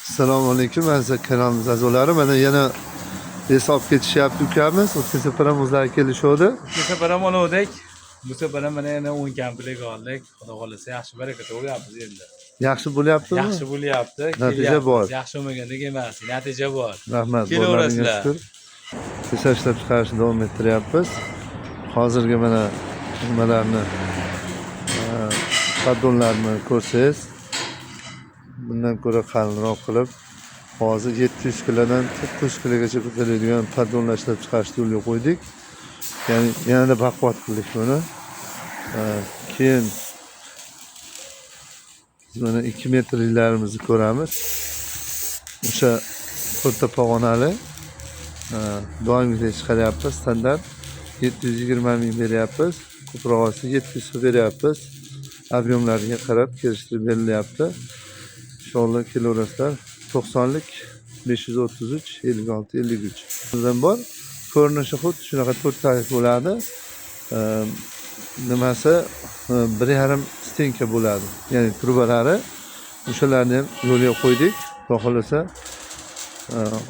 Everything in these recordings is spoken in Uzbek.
Assalomu alaykum, aziz kanalimiz a'zolari. Mana yana hisob ketishyapti ukamiz. O'tgan safar ham o'zlari kelishuvdi. Bu safar ham oluvdik. Bu safar ham mana yana 10 komplekt oldik. Xudo xohlasa, yaxshi, baraka to'g'riyapmiz endi. Yaxshi bo'lyaptimi? Yaxshi bo'lyapti. Natija Kelyapmiz. bor. Yaxshi bo'lmagandek emas. Natija bor. Rahmat, Kelaverasizlar. borlaringga shukur. Kesa ishlab chiqarishni davom ettiryapmiz. Hozirgi mana nimalarni, poddonlarni ko'rsangiz, bundan ko'ra qalinroq qilib, hozir 700 kilodan 900 kilogacha ko'taradigan poddonlar ishlab chiqarishni yo'lga qo'ydik. Ya'ni yanada baquvvat qildik buni. Keyin biz mana 2 metrliklarimizni ko'ramiz. O'sha to'rtta pog'onali, doimgidek chiqaryapmiz, standart 720 ming beryapmiz. Ko'proq olsa, 700 so'm beryapmiz. Объем lariga qarab kelishtirib berilyapti. Inshaalloh, kelaverasizlar. 90lik 533 56 53 bizdan bor. Ko'rinishi xuddi shunaqa to'rttalik bo'ladi. Nimasi, 1,5 стенка bo'ladi, ya'ni trubalari. O'shalarni ham yo'lga qo'ydik. Xudo xohlasa,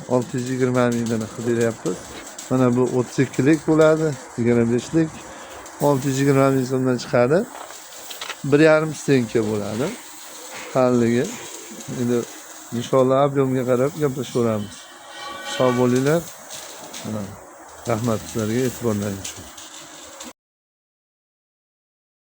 620 mingdan qilib beryapmiz. Mana bu 32lik bo'ladi, 25lik 620 ming so'mdan chiqadi. 1,5 стенка bo'ladi qalinligi. Endi inshaalloh, объем ga qarab gaplashaveramiz. Sog' bo'linglar. Rahmat sizlarga e'tiborlaring uchun.